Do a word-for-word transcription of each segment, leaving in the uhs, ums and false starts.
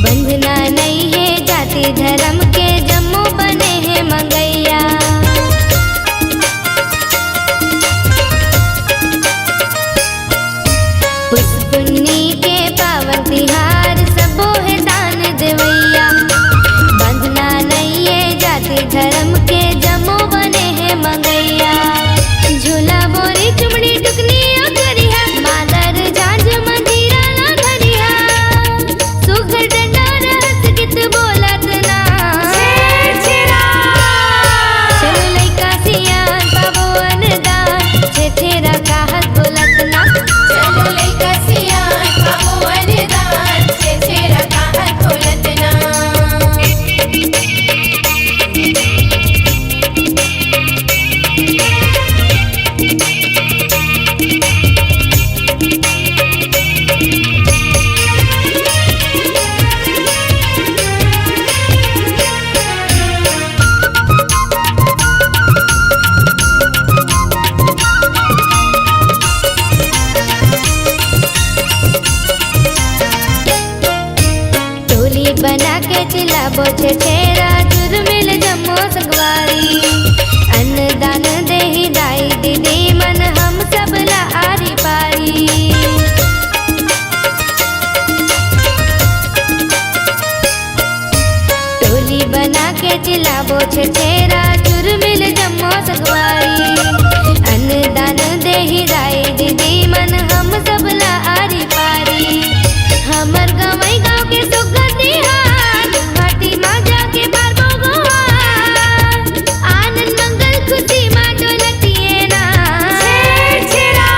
बंधना नइ हे जाति धरम के, जम्मो बने हे मंगइया। पुस पुन्नी के पावन तिहार, सबो हे दान देवइया। बंधना नइ हे जाति धरम के, जम्मो बने हे मंगइया। झूला बोरी चुमड़ी टुकनी ओ करिहा, मादर झांझ मंजीरा ला धरिहा। सुघर डंडोरा हंस गीत बोलत ना। छेरछेरा। चलो लइका सियान पाबो वरदान, छेरछेरा काहत बोलत ना। चलो लइका सियान पाबो वरदान, छेरछेरा काहत बोलत ना। टोली बना के चिल्लाबो छेरछेरा, जुरमिल जम्मो संगवारी। अन्नदान देही दाई दीदी मन, हम सब ला आरी पारी। टोली बना के चिल्लाबो छेरछेरा, जुरमिल जम्मो संगवारी। अन्नदान देही दाई दीदी मन, हम सब ला आरी पारी। हमर गंवई गांव के सुग्घर तिहार, हाटी मा जाके बारबो गोहार। आनंद मंगल खुशी मा डोलतिए ना। छेरछेरा।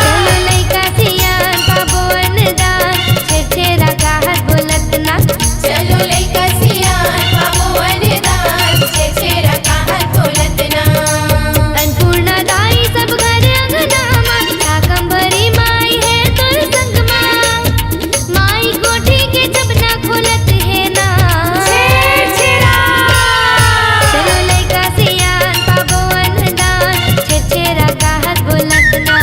चलो लइका सियान पाबो वरदान, छेरछेरा काहत बोलत ना। चलो लइका सियान पाबो वरदान, छेरछेरा काहत बोलत ना। अन्नपूर्णा दाई सब घर अंगना मा, शाकंभरी माई हे तोर संग मा। माई कोठी के जबना खोलत हे ना। छेरछेरा। चलो लइका सियान पाबो वरदान, छेरछेरा काहत बोलत ना।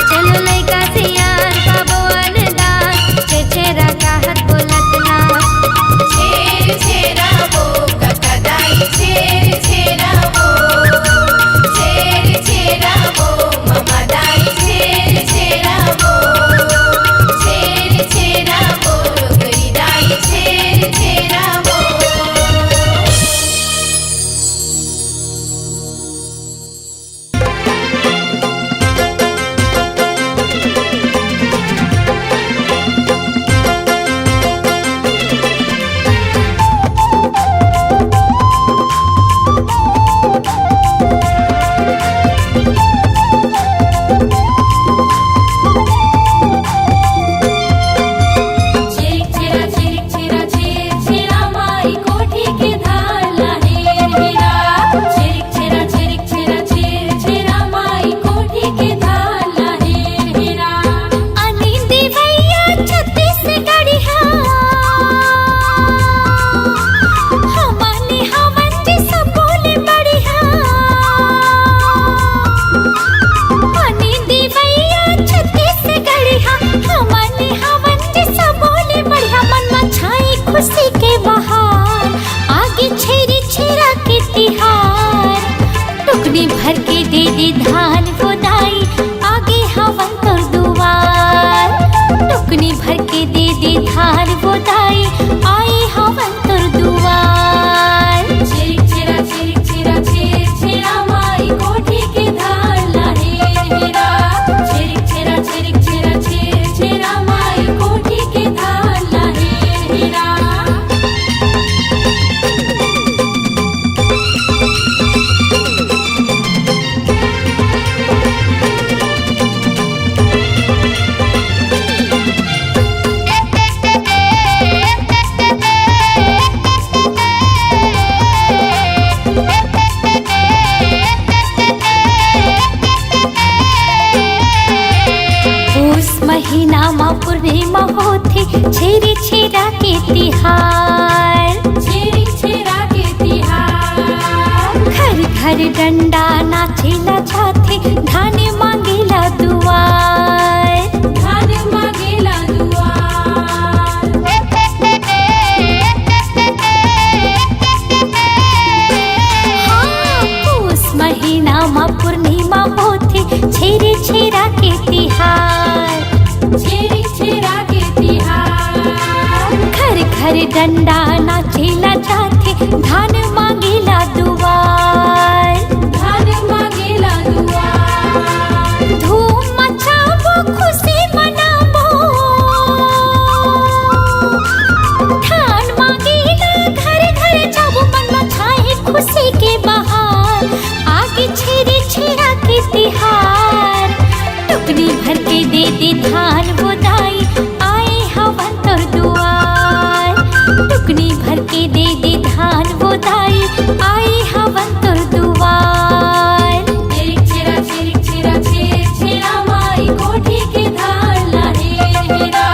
चलो लइका सियान पाबो वरदान, छेरछेरा काहत बोलत ना। छेरछेरा वो कका दाई, छेरछेरा वो, छेरछेरा वो ममा दाई, छेरछेरा वो, छेरछेरा वो डोकरी दाई, छेरछेरा वो। झिरक झिरा झिरक झिरा झिर झिरा माई कोठी के धार ला हेर हेरा। झिरक झिरा झिरक झिरा झिर झिरा माई कोठी के धार ला हेर हेरा। अनिंदी भैया छत्तीसगढ़िया। हमन हवन जे सबो ले बढ़िया। अनिंदी भैया छत्तीसगढ़िया। हमन हवन जे सबो ले बढ़िया। मन म छाई खुशी के बहार। आगे छेरी छेरा के तिहार। टुकनी भर के दे दे धान वो दाई, आगे हवन तोर दुवार। टुकनी भर के दे दे धान वो दाई, आए हवन तोर दुवार। झिरक झिरा झिरक झिरा झिर झिरा माई कोठी के धार ला हेर हेरा। झिरक झिरा झिरक झिरा झिर झिरा माई कोठी के धार ला हेर हेरा। पूस महीना म पूर्णिमा होथे, छेरी छेरा के तिहार। छेरी छेरा के तिहार। घर घर डंडा नाचेला जाथे, धान मांगेला दुआर। धान मांगेला दुआर। डंडा नाचेला जाथे, धान मांगेला दुआर। धान मांगेला दुआर। धूम मचाबो, खुशी मनाबो। धान मांगेला घर घर जाबो, मन म छाए खुशी के बहार। आगे छेरी छेरा के तिहार। टुकनी भर के दे दे धान वो दाई, आए हवन तोर दुआर। टुकनी भर के दे दे धान वो दाई, आए हवन तोर दुआर। छिरिक छिरा, छिरिक छिरा, छिर छिरा, माई कोठी के धान ला हेर हेरा।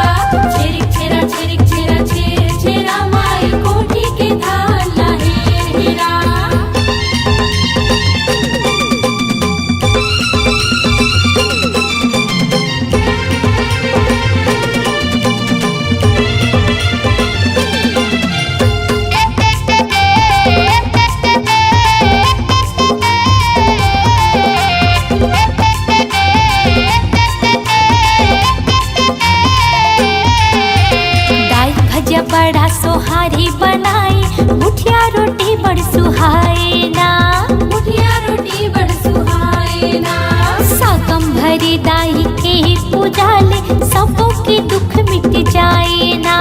छिरिक छिरा, छिरिक छिरा, छिर छिरा, माई कोठी के धान ला हेर हेरा। दाई भजिया बड़ा सोहारी बनाई, मुठिया रोटी बड़ सुहाए ना। मुठिया रोटी बड़ सुहाए ना। साकम भरी दाई के पूजा ले, सबो के दुख मिट जाए ना।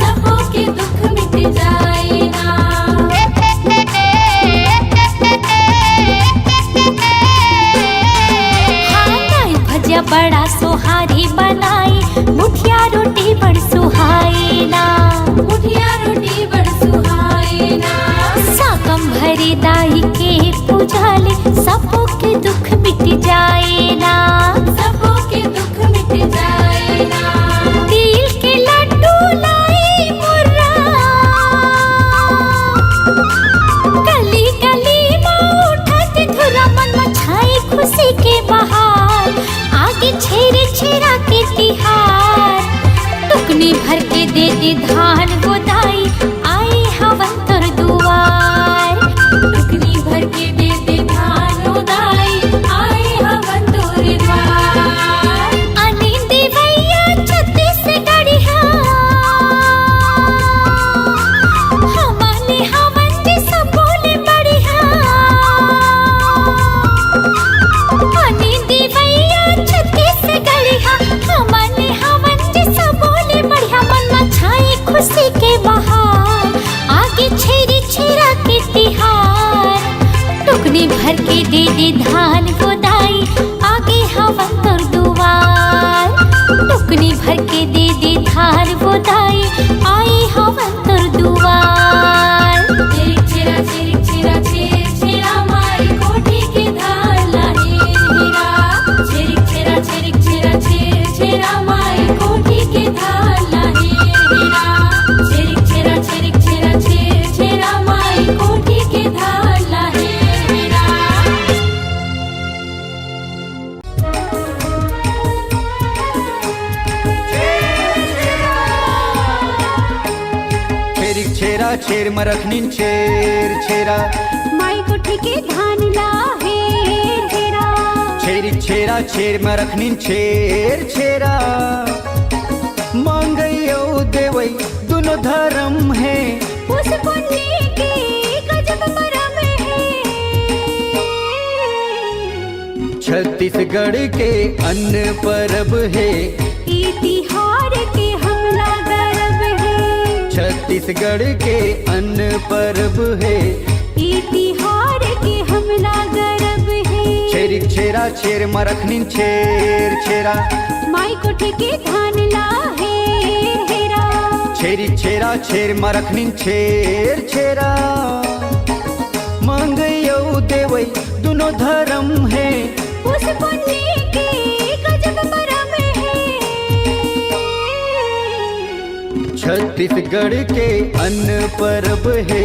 सबो के दुख मिट जाए ना। हाँ, दाई भजिया बड़ा सोहारी बनाई, मुठिया रोटी बड़ सुहाए ना। मुठिया रोटी बड़ सुहाए ना। साकम भरी दाई के पूजा ले, सबो के दुख मिट जाए ना। सबो के दुख मिट जाए ना। तिल के लड्डू लाई मुर्रा, गली गली म उठत धुरा, मन म छाए खुशी के बहार। आगे छेरे छेरा के तिहार। टुकनी भर के दे दे धान वो दाई, आए हवन तोर दुआर। टुकनी भर के दे दे धान वो दाई, आए हवन तोर दुआर। अनिंदी भैया छत्तीसगढ़िया, हमन हवन जे सबो ले बढ़िया। अनिंदी भैया छत्तीसगढ़िया, हमन हवन जे सबो ले बढ़िया। मन म छाए खुशी के बहार, आगे छेरी छेरा के तिहार। टुकनी भर के दे दे धान वो दाई, आगे हवन तोर दुआर। टुकनी भर के दे दे धान वो दाई, आए हवन तोर दुआर। छिरिक छिरा, छिरिक छिरा, छिर छिरा, माई कोठी के धान ला हेर हेरा। छिरिक छिरा, छिरिक छिरा, छिर छिरा, माई कोठी के धान ला हेर हेरा। छिरिक छिरा, छिरिक छिरा, छिर छिरा, माई कोठी के धान ला हेर हेरा। छेरिक छेरा छेर म रखनिन छेर छेरा। माई कोठी के धान ला हेर हेरा। छेरिक छेरा छेर म रखनिन छेर छेरा। मांगई अउ देवई दुनो धरम हे। पुस पुन्नी के गजब परब हे। छत्तीसगढ़ के अन्न परब हे। ई तिहार के हमला गरब हे। छत्तीसगढ़ के अन्न परब हे। ई तिहार के हमला गरब हे। छेरिक छेरा छेर म रखनिन छेर छेरा। माई कोठी के धान ला हेर हेरा। छेरिक छेरा छेर म रखनिन छेर छेरा। मांगई अउ देवई दुनो धरम हे। पुस पुन्नी के गजब परब हे। छत्तीसगढ़ के अन्न परब हे।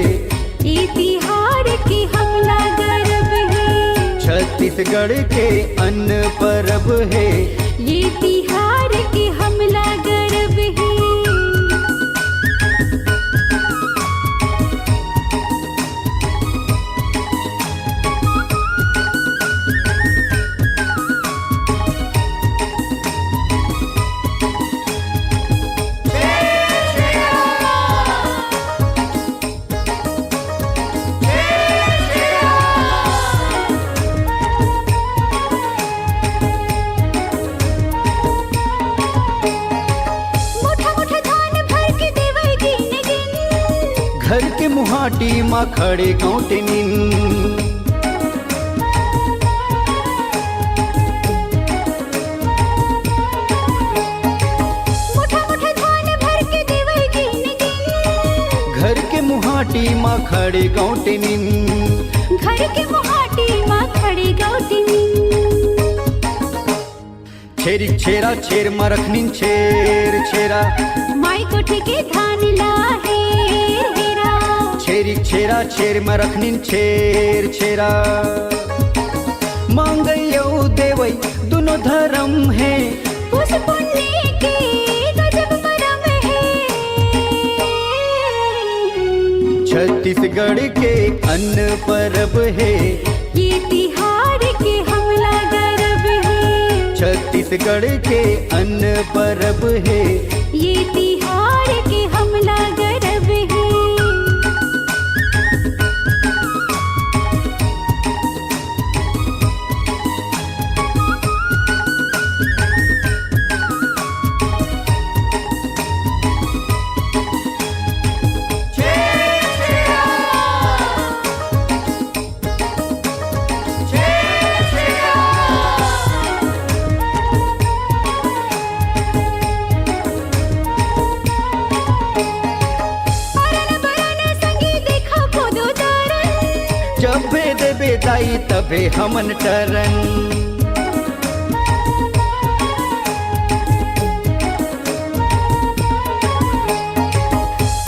ई तिहार के हमला गरब हे। छत्तीसगढ़ के अन्न परब हे। ये तिहार के हमला गरब हे। घर के मुहाटी मा खड़े गौंटिनिन। मुठा मुठा धान भर के देवई गिन गिन। घर के मुहाटी मा खड़े गौंटिनिन। घर के मुहाटी मा खड़े गौंटिनिन। छेरी छेरा छेर म रखनिन छेर छेरा। माई कोठी के धान ला हेर हेरा। छेरी छेरा छेर म रखनिन छेर छेरा। मांगई अउ देवई दुनो धरम हे। पुस पुन्नी के गजब परब हे। छत्तीसगढ़ के अन्न परब हे। ये तिहार के हमला गरब हे। छत्तीसगढ़ के अन्न परब हे। ये तिहार के हमला गरब हे। जबे देबे दाई तबे हमन टरन।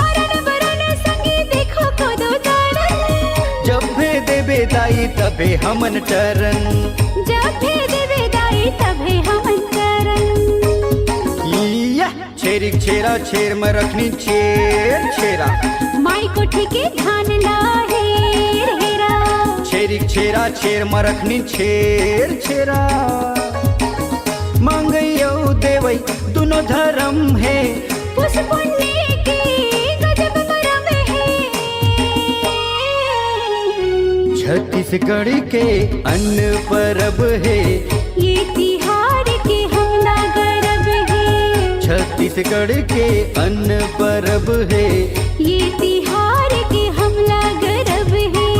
अरन बरन संगी देखो कोदो दारन। जबे देबे दाई तबे हमन टरन। जबे देबे दाई तबे हमन टरन। इया! छेरिक छेरा छेर म रखनी छेर छेरा। माई कोठी के धान ला हेर हेरा। छेरिक छेरा छेर म रखनी छेर छेरा। मांगई अउ देवई दुनो धरम हे। पुस पुन्नी के गजब परब हे। छत्तीसगढ़ के अन्न परब हे। ये तिहार के हमला गरब हे। छत्तीसगढ़ के अन्न परब हे। ये तिहार के हमला गरब हे।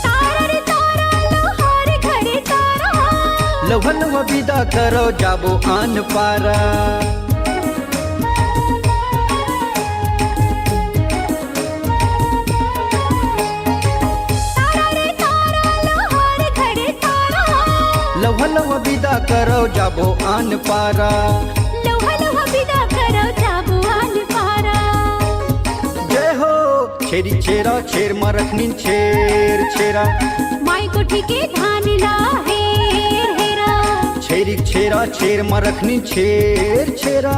तारा रे तारा, लोहार घरे तारा। लौहा लौहा बिदा करो, जाबो आन पारा। तारा रे तारा, लोहार घरे तारा। लौहा लौहा बिदा करो, जाबो आन पारा। लौहा लौहा बिदा करो, जाबो आन पारा। जय हो। छेरी छेरा छेर म रखनी छेर छेरा। माई कोठी के धान ला हेर हेरा। छेरी छेरा छेर म रखनी छेर छेरा।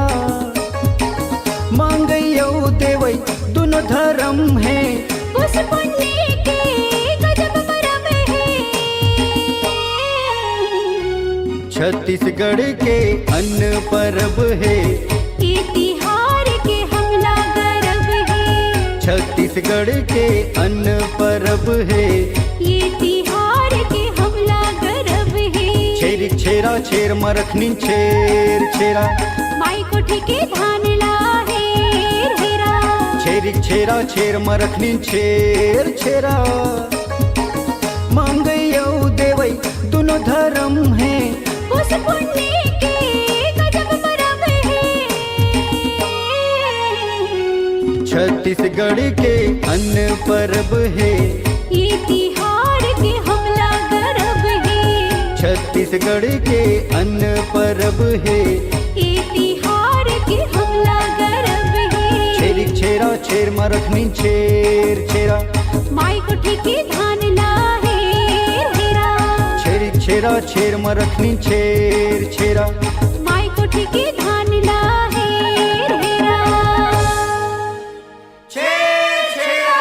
मांगई अउ देवई दुनो धरम हे। पुस पुन्नी के गजब परब हे। छत्तीसगढ़ के अन्न परब हे। ये तिहार के हमला गरब हे। छत्तीसगढ़ के अन्न परब हे। ये तिहार के हमला गरब हे। छेरिक छेरा छेर म रखनी छेर छेरा। माई कोठी के धान ला हेर हेरा। छेरिक छेरा छेर म रखनी छेर छेरा। मांगई अउ देवई दुनो धरम हे। पुस पुन्नी के गजब परब हे। छत्तीसगढ़ के अन्न परब हे। ये तिहार के हमला गरब हे। छत्तीसगढ़ के अन्न परब हे। ये तिहार के हमला गरब हे। छेरिक छेरा छेर म रखनी छेर छेरा। माई कोठी के धान ला हेर हेरा। छेरिक छेरा छेर म रखनी छेर छेरा। माई कोठी के धान ला हेर हेरा। छेर छेरा।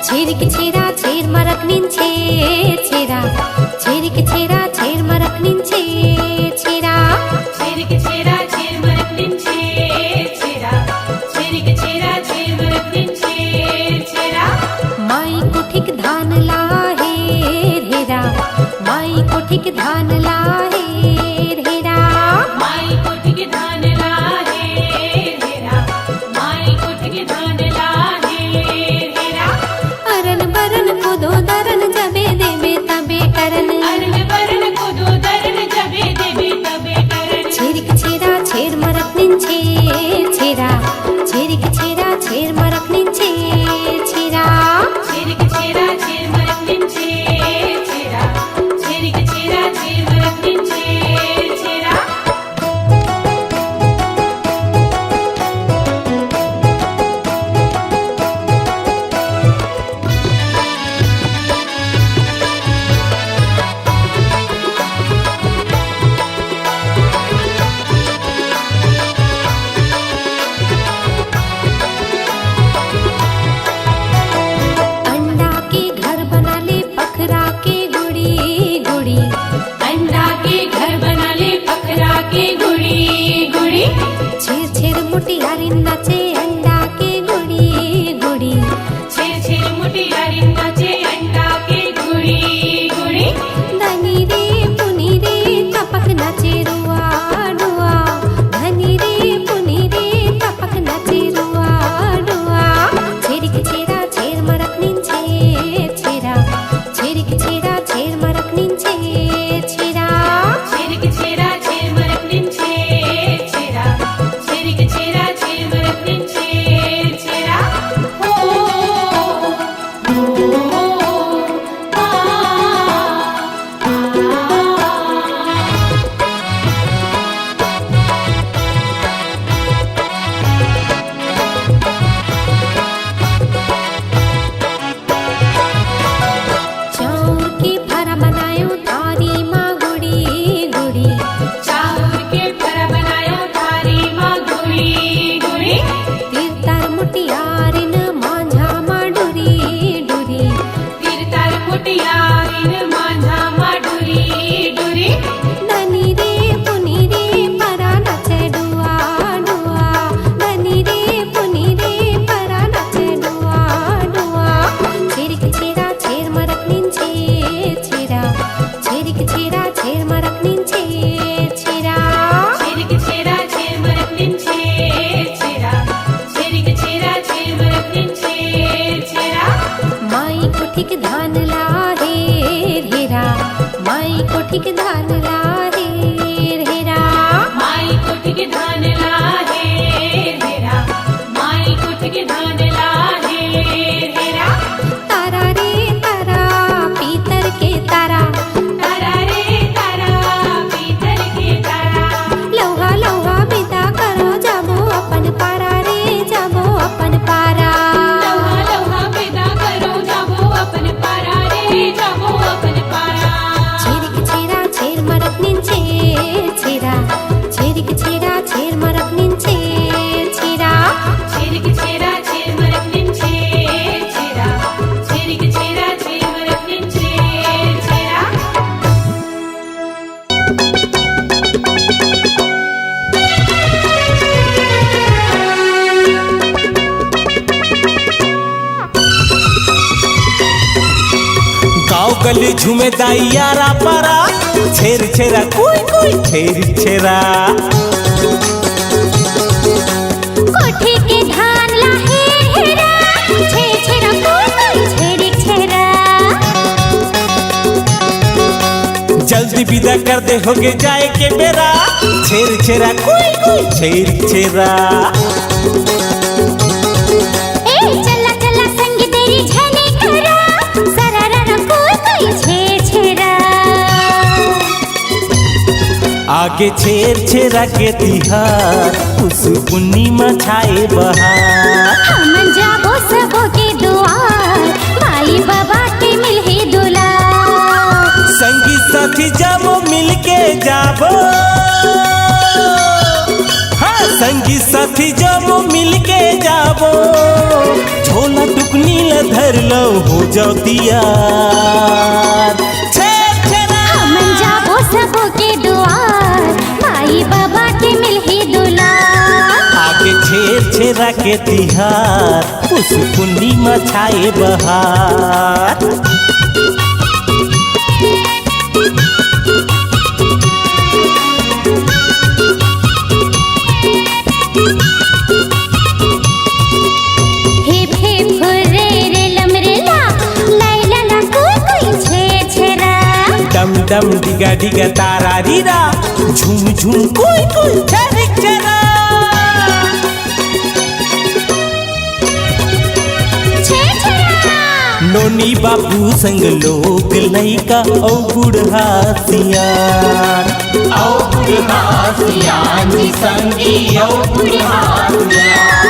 छेरिक छेरा छेर मरक निन छेर छेरा। छेरिक छेरा छेर मरक निन छेर छेरा। छेरिक छेरा छेर मरक निन छेर छेरा। छेरिक छेरा छेर मरक निन छेर छेरा। माई कोठिक धान ला हेर हेरा। माई कोठिक धान ला हेर हेरा। माई कोठिक धान ला हेर हेरा। माई कोठिक धान ला हेर हेरा। अरन बरन कोदो दरन जबे देबे तबे करन। अरन बरन कोदो दरन जबे देबे तबे करन। छेरिक छेरा छेर मरक निन छेर छेरा। छेरिक छेरा छेर मरक निन छेर छेरा। छेरिक छेरा छेर मरक निन छेर छेरा। छेरिक छेरा छेर मरक निन छेर छेरा। अंडा के घर बना ले पखरा के गुड़ी गुड़ी। अंडा के घर बना ले पखरा के गुड़ी गुड़ी। छेर छेर मुटियारिन नाचे अंडा के गुड़ी गुड़ी। छेर छेर मुटियारिन नाचे अंडा के गुड़ी गुड़ी। धनी रे पुनी रे तपक नाचे रुआ डुआ। धनी रे पुनी रे तपक नाचे रुआ डुआ। छेरिक छेरा छेर मरक निन छेर छेरा। छेरिक छेरा छेर मरक निन छेर छेरा। छेरिक छेरा छेर मरक निन छेर छेरा। छेरिक छेरा छेर मरक निन छेर छेरा। हो, हो, हो, आ, आ, आ। चाउर के फरा बनायो थारी मा गुड़ी गुड़ी। चाउर के फरा बनायो थारी मा गुड़ी गुड़ी। तीर तार मुटियारिन माझा मा डुरी डुरी। तीर तार मुटियारिन माझा मा डुरी डुरी। धनी रे पुनी रे परा नाचे डुआ डुआ। धनी रे पुनी रे परा नाचे डुआ डुआ। छेरिक छेरा छेर मरक निन छेर छेरा। छेरिक छेरा छेर मरक निन छेर छेरा। छेरिक छेरा छेर मरक निन छेर छेरा। छेरिक छेरा छेर मरक निन छेर छेरा। माई कोठिक धान ला हेर हेरा। माई कोठिक धान ला हेर हेरा। माई कोठिक धान ला हेर हेरा। माई कोठिक धान ला हेर हेरा। तारा रे तारा, पीतर के तारा। तारा रे तारा, पीतर के तारा। लौहा लौहा बिदा करो, जाबो अपन पारा रे, जाबो अपन पारा। लौहा लौहा बिदा करो, जाबो अपन पारा रे, जाबो अपन पारा। छेरिक छेरा छेर मरक निन छेर छेरा। छेरिक छेरा छेर मरक निन छेर छेरा। छेरिक छेरा छेर मरक निन छेर छेरा। छेरिक छेरा छेर मरक निन छेर छेरा। गाँव गली झूमे दाई यारा पारा, छेर छेरा कोई कोई छेर छेरा। कोठी के धान ला हेर हेरा, छेर छेरा कोई कोई छेर छेरा। जल्दी बिदा कर दे, होगे जाए के बेरा, छेर छेरा कोई कोई छेर छेरा। ए चला चला संग देरी झने करा, सरारा कोई कोई छेर छेरा। आ आगे छेर छेरा के तिहार, पुस पुन्नी म छाए बहार। हमन जाबो सबो के दुआर, माई बाबा के मिलही दुलार। संगी साथी जाबो मिलके जाबो, हाँ, संगी साथी जाबो मिलके जाबो, झोला टुकनी ल धर लो, हो जाओ तियार। छेर छेरा। हमन जाबो सबो के दुआर, माई बाबा के मिलही दुलार। आगे छेर छेरा के तिहार, पुस पुन्नी म छाए बहार। हिप हिप हुर्रे रे लमरेला, लैला ना कोई कोई छेर छेरा। डम डम डिगा डिगा तारा रीरा, झुम झुम कोई कोई छेर छेरा। छेर छेरा। नोनी बाबू संग लोग लइका अउ बूढ़ा सियान। अउ बूढ़ा सियान जी संगी अउ बूढ़ा सियान।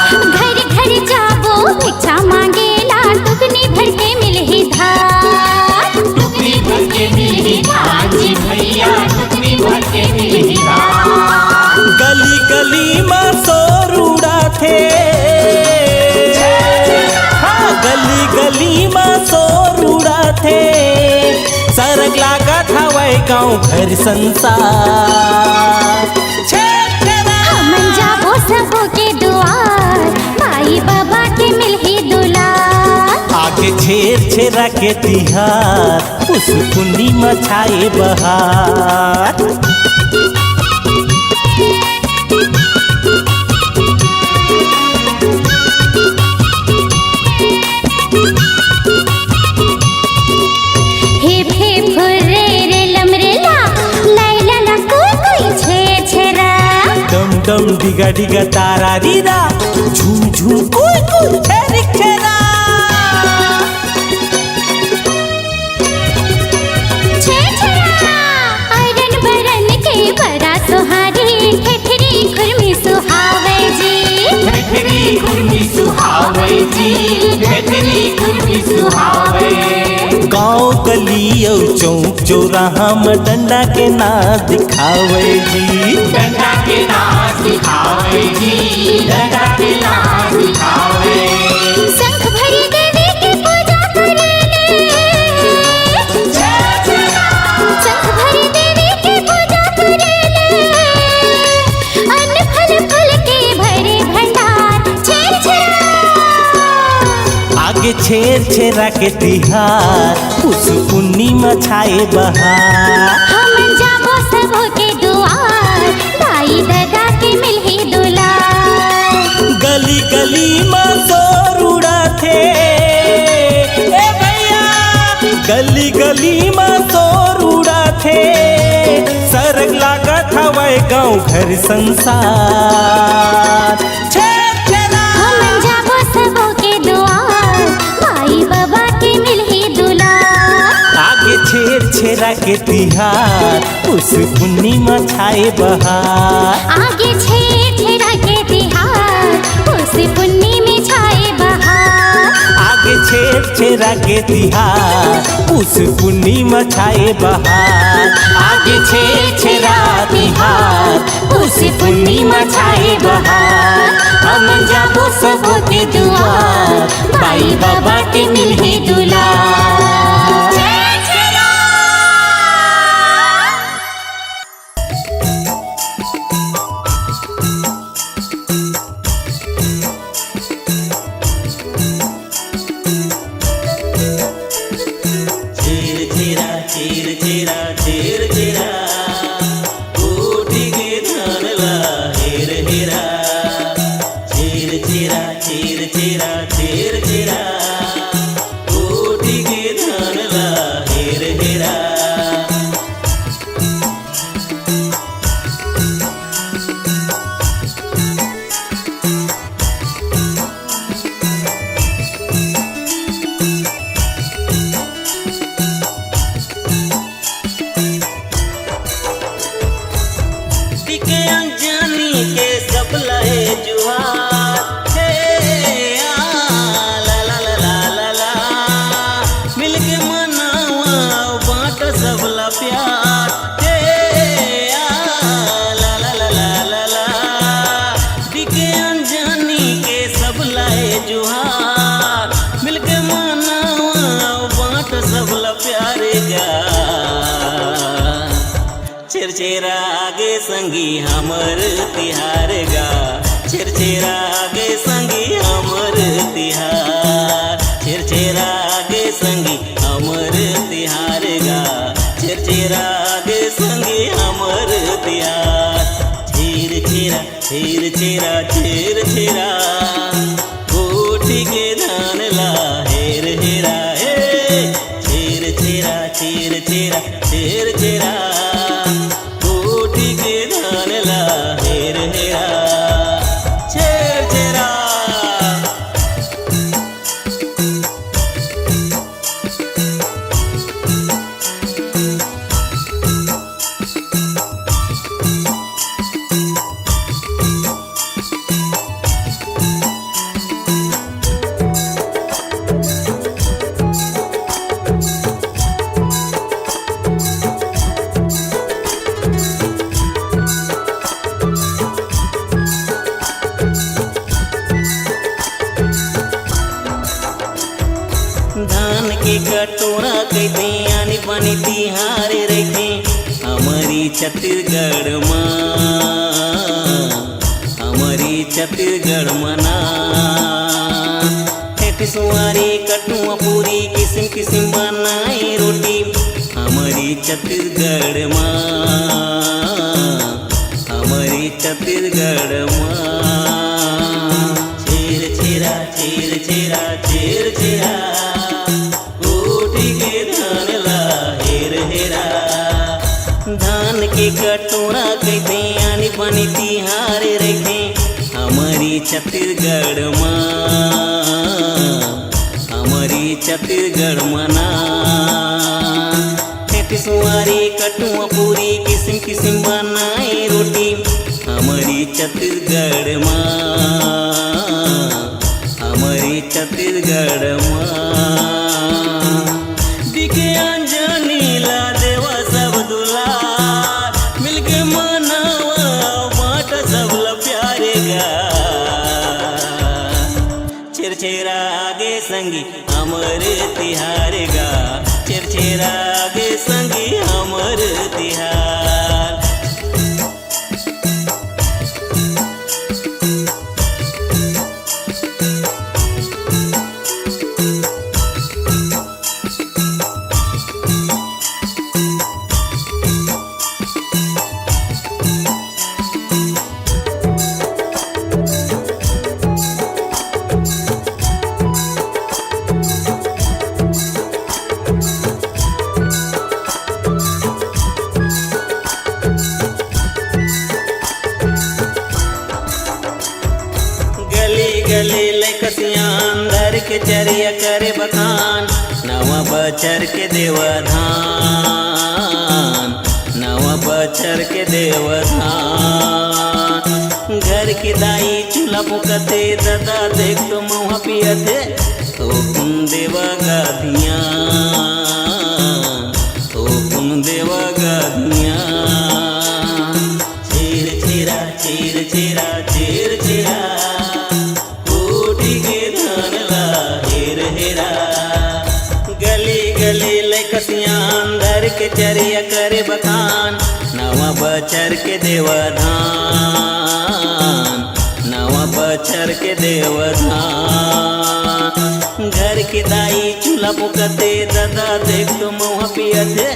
घर घर जाबो भिक्षा मांगेला, टुकनी भर के मिलही धान। टुकनी भर के मिलही धान जी भैया, टुकनी भर के मिलही धान। गली गली म शोर उड़ाथे, हाँ, गली गली म शोर उड़ाथे। सरग लागत हवय गाँव घर संसार। छेर छेरा। हमन जाबो सबो के दुआर, माई बाबा के मिलही दुलार। आगे छेर छेरा के तिहार, पुस पुन्नी म छाए बहार। हिप हिप हुर्रे रे लमरेला, लैला ना कोई कोई छेर छेरा। डम डम डिगा डिगा तारा रीरा, झुम झुम कोई कोई छेर छेरा। छेर छेरा। अरन बरन के बरा सोहारी, ठेठरी खुरमी सुहावै जी। ठेठरी खुरमी सुहावै जी, ठेठरी खुरमी सुहावै। गाँव गली अउ चौक चौराहा म डंडा के नाच दिखावै जी। डंडा के नाच दिखावै जी, डंडा के नाच दिखावै। शंख भरी देवी के पूजा करेले। शंख भरी देवी के पूजा करेले। अन्न फल फूल के भरे भंडार। छेर छेरा। आगे छेर छेरा के तिहार, पुस पुन्नी म छाए बहार। हमन जाबो सबो के दुआर, दाई ददा के मिलही दुलार। गली गली म शोर उड़ाथे, ए भैया, गली गली म शोर उड़ाथे। सरग लागत हवय गाँव घर संसार। छेर छेरा। हमन जाबो सबो के दुआर, माई बाबा के मिलही दुलार। आगे छेर छेरा के तिहार, पुस पुन्नी म छाए बहार। आगे छेर छेरा के तिहार, पुस पुन्नी म छाए बहार। आगे छेर छेरा के तिहार, पुस पुन्नी म छाए बहार। आगे छेर छेरा तिहार, पुस पुन्नी म छाए बहार। हमन जाबो सबो के दुआर, बाई बाबा के मिलही दुलार। छेर छेरा, छेर छेरा, छेर छेरा, कोठी के धान ला हेर हेरा। छेर छेरा, छेर छेरा, छेर छेरा, कोठी के धान संगी हमर तिहार गा, छेरछेरा गे संगी हमर तिहार, छेरछेरा गे संगी हमर तिहार गा, छेरछेरा गे संगी हमर तिहार। छेरछेरा, छेरछेरा, छेरछेरा, कोठी के धान ला हेर हेरा हे। छेरछेरा, छेरछेरा, छेरछेरा, कोठी के धान ला हेर हेरा। छेरछेरा। धान के कटोरा कहिथे, आनी बानी तिहार रहिथे हमरी छत्तीसगढ़ मा, हमरी छत्तीसगढ़ मा ना। ठेठ सुवारी कटुआ पूरी, किसिम किसिम बनाए रोटी हमरी छत्तीसगढ़ मा, हमरी छत्तीसगढ़ मा। छेरछेरा, छेरछेरा, छेरछेरा, कोठी के धान ला हेर हेरा। धान के कटोरा कहिथे, आनी बानी तिहार रहिथे हमरी छत्तीसगढ़ मा, हमरी छत्तीसगढ़ मा ना। ठेठ सुवारी कटुआ पूरी, किसिम किसिम बनाए रोटी हमरी छत्तीसगढ़ मा, हमरी छत्तीसगढ़ मा। दिखे अंजनी ला देवा सब दुलार, मिलके मनावा बांटा सब ला प्यारे गा। छेरछेरा गे संगी हमर तिहार गा, छेरछेरा गे संगी हमर तिहार। गली गली लइका सियान धर के चरिया करे बखान, नवा बछर के देवा धान, नवा बछर के देवा धान। घर के दाई चूल्हा फूकथे, ददा देख तो मउहा पियथे, थोकुन देवा गा धियान, थोकुन देवा गा धियान। छेरछेरा, छेरछेरा, छेरछेरा, कोठी के धान ला हेर हेरा। गली गली लइका सियान धर के चरिया करे बखान, नवा बछर के देवा धान, नवा बछर के देवा धान। घर के दाई चूल्हा फूकथे, ददा देख तो मउहा पियथे,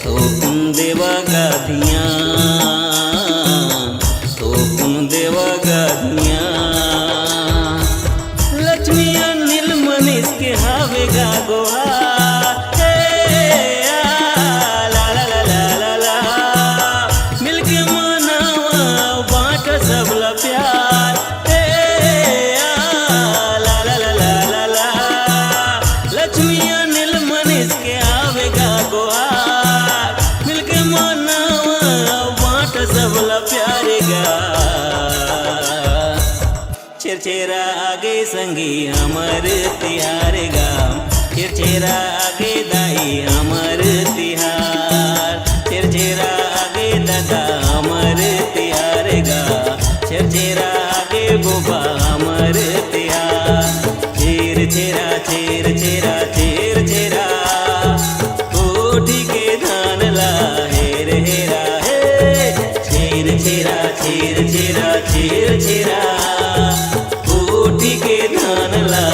थोकुन देवा गा धियान, थोकुन देवा गा धियान। लक्ष्मी अनिल मनीष के हावे गा गोहार, ए, आ, ला, ला, ला। मिलके मनावा बांटा सब ला प्यार, ए, आ, ला, ला। लक्ष्मी अनिल मनीष के हावे गा गोहार, मिलके मनावा बांटा सब ला प्यारे गा। छेरछेरा गे संगी हमर तिहार गा, छेरछेरा गे दाई हमर तिहार, छेरछेरा गे ददा हमर तिहार गा, छेरछेरा गे गोबा हमर तिहार। छेरछेरा, छेरछेरा, छेरछेरा, कोठी के धान ला हेर हेरा हे। छेर झिरझिरा झिरझिरा, कोठी के धान ला